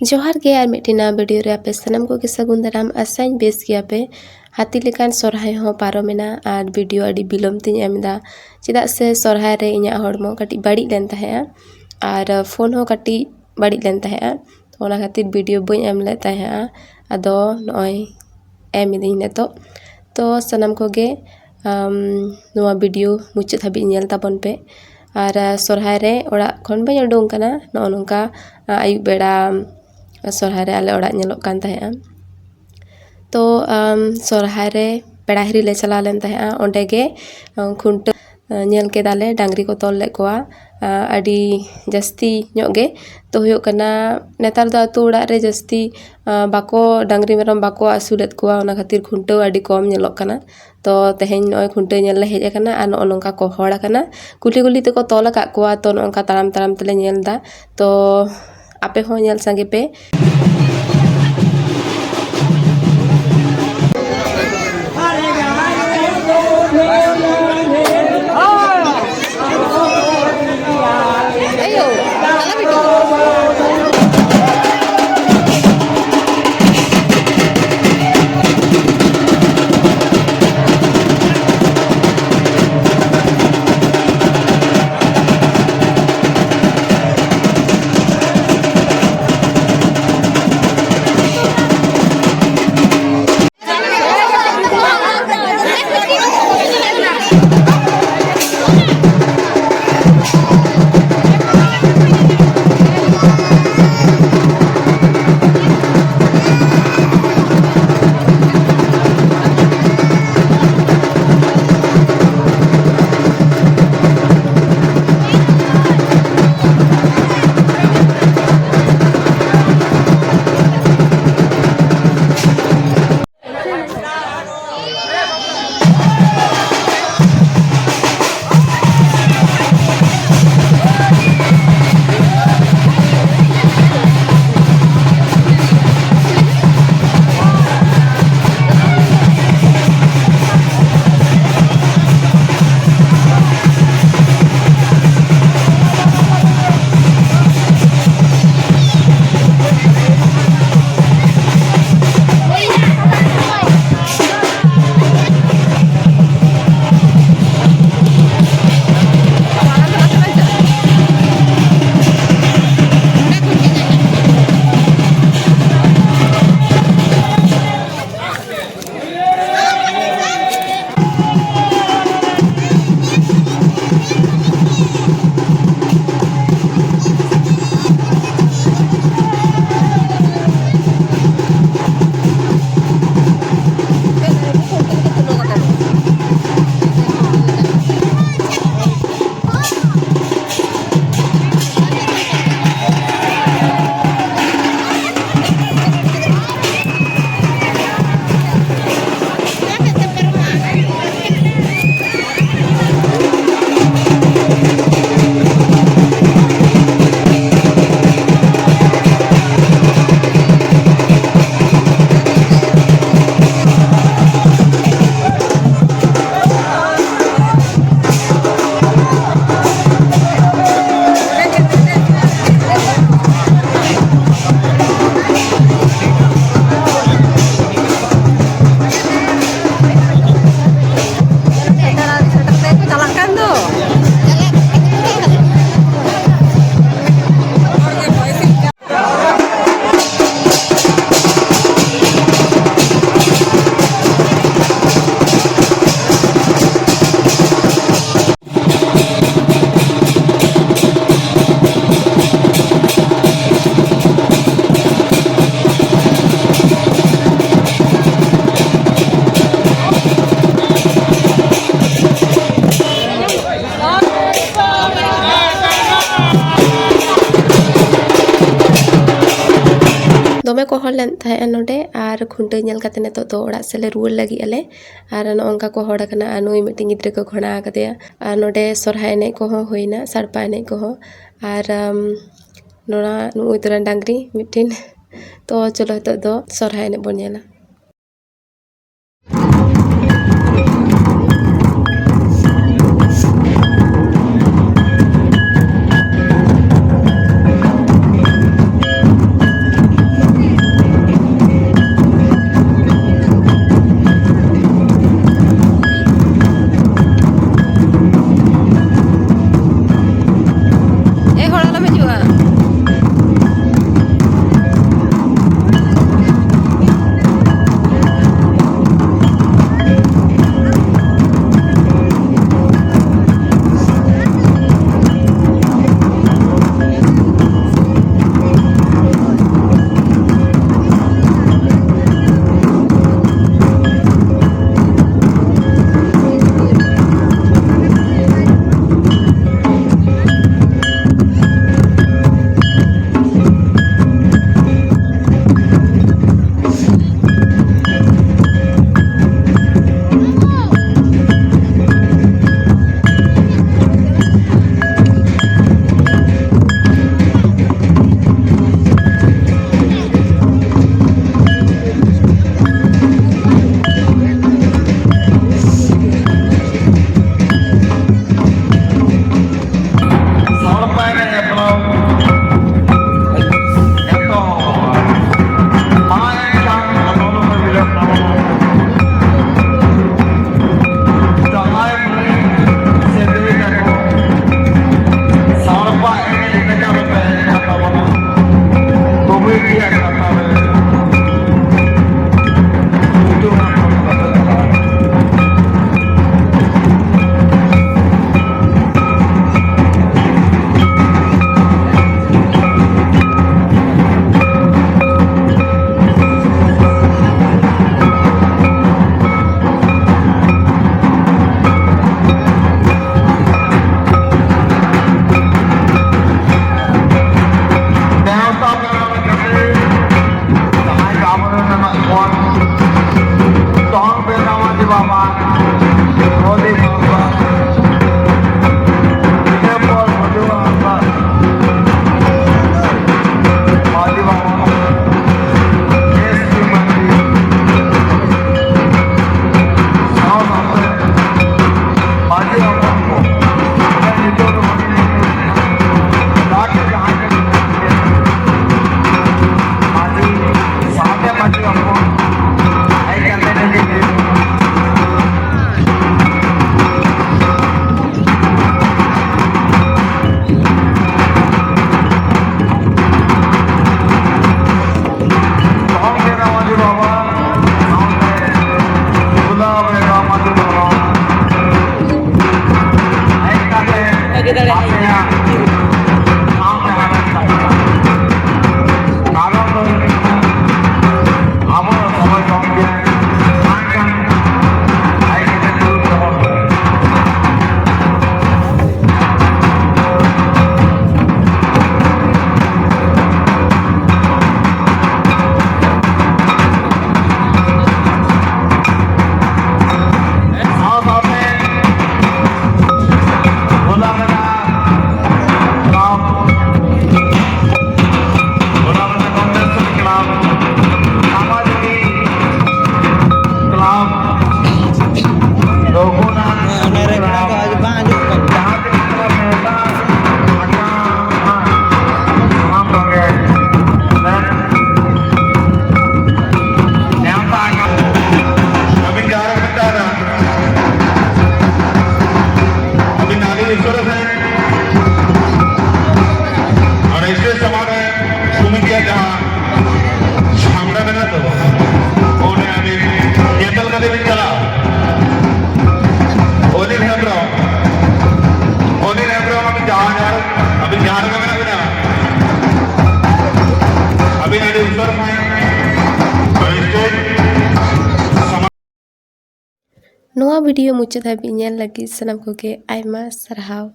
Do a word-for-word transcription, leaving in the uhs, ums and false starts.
ᱡᱚᱦᱟᱨ ᱜᱮ, ᱟᱨ ᱢᱤᱫᱴᱤᱡ ᱱᱟᱣᱟ video ᱨᱮ ᱟᱯᱮ ᱥᱟᱱᱟᱢ ᱠᱚᱜᱮ ᱥᱟᱹᱜᱩᱱ ᱫᱟᱨᱟᱢ᱾ ᱟᱥᱟᱧ ᱵᱮᱥ ᱜᱮᱭᱟᱯᱮ᱾ ᱦᱟᱹᱛᱤ ᱞᱮᱠᱟᱱ ᱥᱚᱨᱦᱟᱭ ᱦᱚᱸ ᱯᱟᱨᱚᱢᱮᱱᱟ ᱟᱨ video ᱟᱹᱰᱤ ᱵᱤᱞᱚᱢ ᱛᱤᱧ ᱮᱢ ᱮᱫᱟ, ᱪᱮᱫᱟᱜ ᱥᱮ ᱥᱚᱨᱦᱟᱭ ᱨᱮ ᱤᱧᱟᱹᱜ ᱦᱚᱲᱢᱚ ᱠᱟᱹᱴᱤᱡ ᱵᱟᱹᱲᱤᱡ ᱞᱮᱱ ᱛᱟᱦᱮᱸᱜᱼᱟ ᱟᱨ phone ᱦᱚᱸ ᱠᱟᱹᱴᱤᱡ ᱵᱟᱹᱲᱤᱡ ᱞᱮᱱ ᱛᱟᱦᱮᱸᱜᱼᱟ᱾ ᱛᱚ ᱚᱱᱟ ᱠᱷᱟᱹᱛᱤᱨ video ᱵᱟᱹᱧ ᱮᱢ ᱞᱮᱫ ᱛᱟᱦᱮᱸᱜᱼᱟ᱾ ᱟᱫᱚ ᱱᱚᱜᱼᱚᱭ ᱮᱢ ᱤᱫᱟᱹᱧ ᱱᱤᱛᱚᱜ᱾ ᱛᱚ ᱥᱟᱱᱟᱢ ᱠᱚᱜᱮ, ᱟᱢ, ᱱᱚᱣᱟ video ᱢᱩᱪᱟᱹᱫ ᱦᱟᱹᱵᱤᱡ ᱧᱮᱞ ᱛᱟᱵᱚᱱ ᱯᱮ᱾ ᱟᱨ, ᱟ, ᱥᱚᱨᱦᱟᱭ ᱨᱮ ᱚᱲᱟᱜ ᱠᱷᱚᱱ ᱵᱟᱹᱧ ᱩᱰᱩᱝ ᱠᱟᱱᱟ᱾ ᱱᱚᱜᱼᱚ ᱱᱚᱝᱠᱟ, ᱟ, ᱟᱹᱭᱩᱵ ᱵᱮᱲᱟ ᱥᱚᱨᱦᱟᱭ ᱨᱮ ᱟᱞᱮ ᱚᱲᱟᱜ ᱧᱮᱞᱚᱜ ᱠᱟᱱ ᱛᱟᱦᱮᱸᱜᱼᱟ᱾ ᱛᱚ, ᱟᱢ, ᱥᱚᱨᱦᱟᱭ ᱨᱮ ᱯᱮᱲᱟ ᱦᱤᱨᱤ ᱞᱮ ᱪᱟᱞᱟᱣ ᱞᱮᱱ ᱛᱟᱦᱮᱸᱜᱼᱟ᱾ ᱚᱸᱰᱮ ᱜᱮ, ᱟᱢ, ᱠᱷᱩᱱᱴᱟᱹᱣ, ᱟ, ᱧᱮᱞ ᱠᱮᱫᱟᱞᱮ, ᱰᱟᱝᱨᱤ ᱠᱚ ᱛᱚᱞ ᱞᱮᱫ ᱠᱚᱣᱟ, ᱟ, ᱟᱹᱰᱤ ᱡᱟᱹᱥᱛᱤ ᱧᱚᱜ ᱜᱮ᱾ ᱛᱚ ᱦᱩᱭᱩᱜ ᱠᱟᱱᱟ, ᱱᱮᱛᱟᱨ ᱫᱚ ᱟᱹᱛᱩ ᱚᱲᱟᱜ ᱨᱮ ᱡᱟᱹᱥᱛᱤ, ᱟ, ᱵᱟᱠᱚ, ᱰᱟᱝᱨᱤ ᱢᱮᱨᱚᱢ ᱵᱟᱠᱚ ᱟᱹᱥᱩᱞᱮᱫ ᱠᱚᱣᱟ, ᱚᱱᱟ ᱠᱷᱟᱹᱛᱤᱨ ᱠᱷᱩᱱᱴᱟᱹᱣ ᱟᱹᱰᱤ ᱠᱚᱢ ᱧᱮᱞᱚᱜ ᱠᱟᱱᱟ᱾ ᱛᱚ ᱛᱮᱦᱮᱧ ᱱᱚᱜᱼᱚᱭ ᱠᱷᱩᱱᱴᱟᱹᱣ ᱧᱮᱞ ᱞᱮ ᱦᱮᱡ ᱟᱠᱟᱱᱟ ᱟᱨ ᱱᱚᱜᱼᱚ ᱱᱚᱝᱠᱟ ᱠᱚ ᱦᱚᱲ ᱟᱠᱟᱱᱟ, ᱠᱩᱞᱦᱤ ᱠᱩᱞᱦᱤ ᱛᱮᱠᱚ ᱛᱚᱞ ᱟᱠᱟᱫ ᱠᱚᱣᱟ᱾ ᱛᱚ ᱱᱚᱜᱼᱚ ᱱᱚᱝᱠᱟ ᱛᱟᱲᱟᱢ ᱛᱟᱲᱟᱢ ᱛᱮᱞᱮ ᱧᱮᱞ ᱮᱫᱟ᱾ ᱛᱚ ᱟᱯᱮ ᱦᱚᱸ ᱧᱮᱞ ᱥᱟᱸᱜᱮ ᱯᱮ᱾ ᱫᱚᱢᱮ ᱠᱚ ᱦᱚᱲ ᱞᱮᱱ ᱛᱟᱦᱮᱸᱜᱼᱟ ᱱᱚᱰᱮ, ᱟᱨ ᱠᱷᱩᱱᱴᱟᱹᱣ ᱧᱮᱞ ᱠᱟᱛᱮ ᱱᱤᱛᱚᱜ ᱫᱚ ᱚᱲᱟᱜ ᱥᱮᱫ ᱞᱮ ᱨᱩᱣᱟᱹᱲ ᱞᱟᱹᱜᱤᱫ ᱟᱞᱮ᱾ ᱟᱨ ᱱᱚᱜᱼᱚ ᱱᱚᱝᱠᱟ ᱠᱚ ᱦᱚᱲ ᱟᱠᱟᱱᱟ, ᱟᱨ ᱱᱩᱭ ᱢᱤᱫᱴᱮᱱ ᱜᱤᱫᱽᱨᱟᱹ ᱠᱚ ᱜᱷᱚᱲᱟ ᱟᱠᱟᱫᱮᱭᱟ᱾ ᱟᱨ ᱱᱚᱰᱮ ᱥᱚᱨᱦᱟᱭ ᱮᱱᱮᱡ ᱠᱚᱦᱚᱸ ᱦᱩᱭᱱᱟ, ᱥᱟᱲᱯᱟ ᱮᱱᱮᱡ ᱠᱚᱦᱚᱸ᱾ ᱟᱨ, ᱟᱢ, ᱱᱚᱣᱟ ᱱᱩᱜᱼᱩᱭ ᱛᱚᱨᱟ ᱰᱟᱝᱨᱤ ᱢᱤᱫᱴᱮᱱ᱾ ᱛᱚ ᱪᱚᱞᱚ, ᱱᱤᱛᱚᱜ ᱫᱚ ᱥᱚᱨᱦᱟᱭ ᱮᱱᱮᱡ ᱵᱚᱱ ᱧᱮᱞᱟ᱾ ᱮ, ᱦᱚᱲ ᱟᱞᱚᱢ ᱦᱤᱡᱩᱜᱼᱟ᱾ ᱥᱟᱲᱯᱟ ᱮᱱᱮᱡ ᱦᱮᱯᱨᱟᱣ ᱮᱛᱚᱦᱚᱵ᱾ ᱢᱟ ᱮᱱᱠᱷᱟᱱ ᱟᱞᱚ ᱯᱮ ᱵᱤᱞᱚᱢ ᱛᱟᱵᱚᱱᱟ᱾ ᱡᱟᱦᱟᱸᱭ ᱢᱟᱹᱭ ᱥᱮ ᱫᱟᱹᱭ ᱛᱟᱠᱚ ᱥᱟᱲᱯᱟ ᱮᱱᱮᱡ ᱞᱮᱠᱟ ᱨᱮᱯᱮ ᱦᱮᱡ ᱟᱠᱟᱱ ᱛᱟᱵᱚᱱᱟ, ᱠᱚᱢᱤᱴᱤᱭᱟᱜ ᱠᱟᱛᱷᱟ ᱨᱮ ᱩᱛᱩ ᱠᱟᱛᱮ ᱪᱟᱞᱟᱜᱼᱟ᱾ ᱱᱮᱣᱛᱟ ᱯᱮᱲᱟ ᱞᱮᱠᱟᱛᱮ ᱱᱚᱣᱟ video ᱢᱩᱪᱟᱹᱫ ᱦᱟᱹᱵᱤᱡ ᱧᱮᱞ ᱞᱟᱹᱜᱤᱫ ᱥᱟᱱᱟᱢ ᱠᱚᱜᱮ ᱟᱭᱢᱟ ᱥᱟᱨᱦᱟᱣ᱾